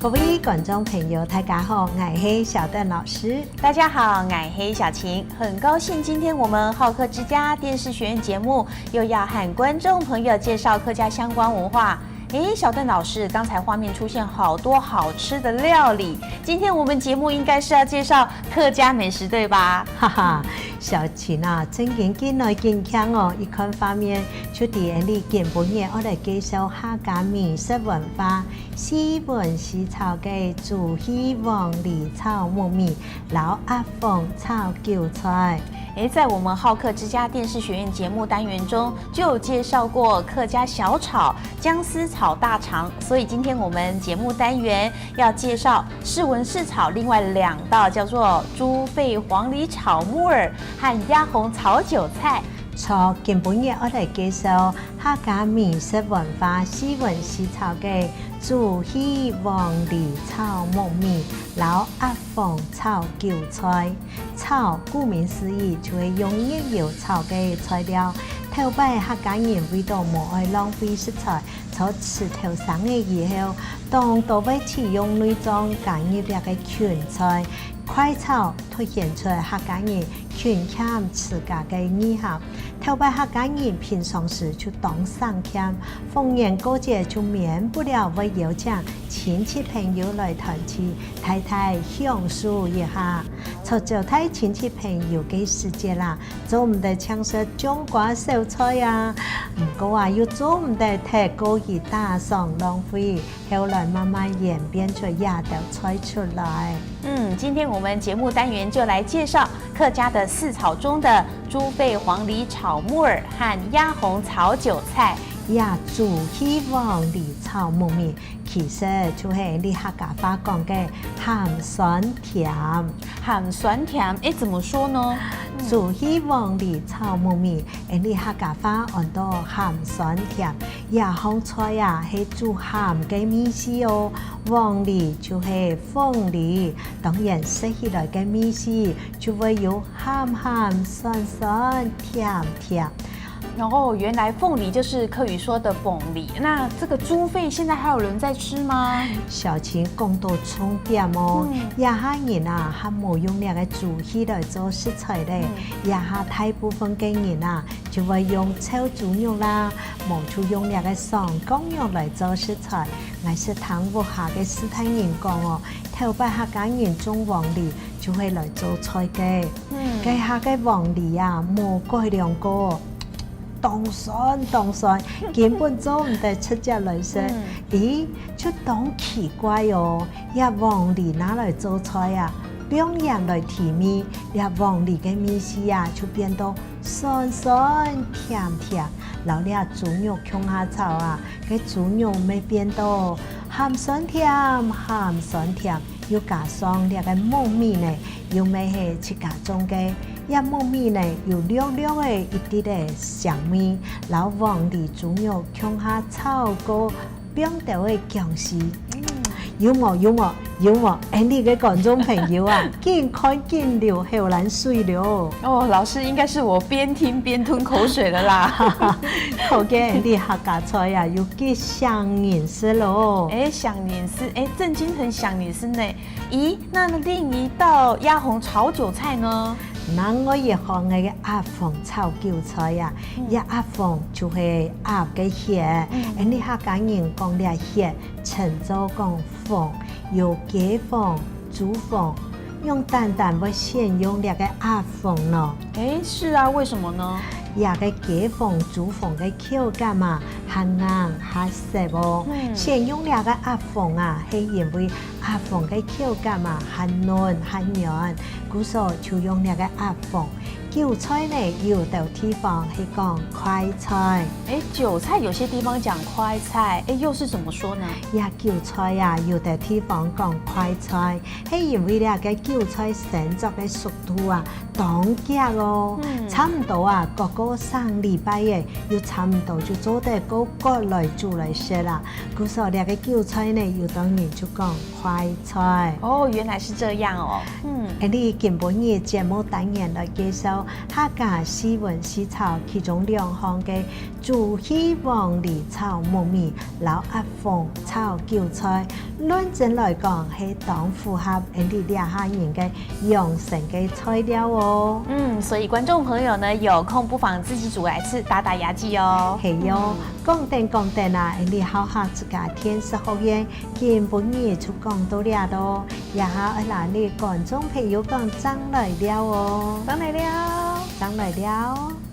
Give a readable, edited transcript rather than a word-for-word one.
各位觀眾朋友，大家好，𠊎係小鄧老師。大家好，𠊎係小晴，很高興今天我們好客之家電視學院節目又要和觀眾朋友介紹客家相關文化。誒，小鄧老師，剛才畫面出現好多好吃的料理，今天我們節目應該是要介紹客家美食，對吧？哈哈，小晴啊，真緊見來見強哦！一看畫面就佇你今晡日，我來介紹客家美食文化，四文四炒个豬血黃梨炒木耳，老鴨鳳炒韭菜。誒，在我們好客之家電視學院節目單元中就有介紹過客家小炒薑絲炒大腸，所以今天我們節目單元要介紹四文四炒另外兩道叫做豬肺黃梨炒木耳和鴨紅炒韭菜。錯，今晡日我來介紹客家美食文化四文四炒个豬血黃梨炒木耳，老鴨鳳炒韭菜。炒顧名思義就係用熱油炒个材料。頭擺客家人為著無愛浪費食材，做吃頭生个以後，當都會使用內臟加入這个芹菜，快炒凸顯出客家人勤儉持家个內涵。頭擺客家人平常時就當省儉，逢年過節就免不了會邀請親戚朋友來團聚，大大享受一下。做招待親戚朋友个時節啦，總毋得搶食醬瓜小菜啊！毋過啊，又總毋得太過於大喪浪費，後來慢慢演變出這道菜出來。嗯，今天我們節目單元就來介紹客家的四炒中的豬肺黃梨炒木耳和鴨紅炒韭菜。這豬血黃梨炒木耳，其實就係你客家話講个鹹酸甜。鹹酸甜，誒，怎麼說呢？豬血黃梨炒木耳，你客家話按到鹹酸甜。這項菜啊，係煮鹹个意思哦。黃梨就係鳳梨，當然食起來个意思就會有鹹鹹酸酸甜甜。然後原來鳳梨就是客語說的鳳梨，那這個豬肺現在還有人在吃嗎？小晴講到重點哦，這下人啊，還無用這个豬血來做食材咧，這下大部分个人啊，就會用炒豬肉啦，無就用這个桑公肉來做食材。𠊎是聽屋下个四大人講哦，頭擺客家人種黃梨就會來做菜个，這下个黃梨啊，無改良過。當酸當酸，根本做毋得出隻來食。咦，就當奇怪哦，這黃梨拿來做菜啊，兩樣來提味，這黃梨个味思啊，就變到酸酸甜甜。然後這豬肉薑下炒啊，个豬肉咪變到鹹酸甜，鹹酸甜，又加上這个木耳呢，又咪係自家種个。這木耳呢，有略略的一啲的香味，然後黃梨豬肉薑下炒過變到的薑絲，有無有無有無？欸，你个觀眾朋友啊，緊看緊流口蘭水了。哦，老師應該是我邊聽邊吞口水了啦。可見你客家菜啊，有幾想人食咯。哎，想人食，哎，正經很想人食呢。咦，那另一道鴨紅炒韭菜呢？那我也學那个鴨鳳炒韭菜啊，這鴨鳳就係鴨个血，欸，你客家人講這血稱做講鳳，有雞鳳、豬鳳，用單單會先用這个鴨鳳咯。哎，是啊，為什麼呢？這个雞鳳、豬鳳个口感嘛，較硬較實哦。先用這个鴨鳳啊，係因為鴨鳳个口感嘛，較嫩較軟，故所就用這个鴨鳳。韭菜呢，有的地方係講快菜。哎，韭菜有些地方講快菜，哎，又是怎麼說呢？這韭菜啊，有的地方講快菜，係因為這个韭菜生長的速度啊，當急哦，差唔多啊，過個三禮拜的，又差唔多就做得個割來煮來食啦。故所這个韭菜呢，有當人就講快菜。哦，原來是這樣哦。欸，你今晡日節目單元來介紹客家四文四炒其中兩項个豬血黃梨炒木耳、老鴨鳳炒韭菜。論真來講，係當符合𪜶哋客家人个養生个菜料哦。嗯，所以觀眾朋友呢，有空不妨自己煮來吃，打打牙祭哦。係喲，講等講等啊，𪜶哋好客之家電視學院今晡日就講到遮囉，也愛來你觀眾朋友講正來尞哦。正來尞，正來尞。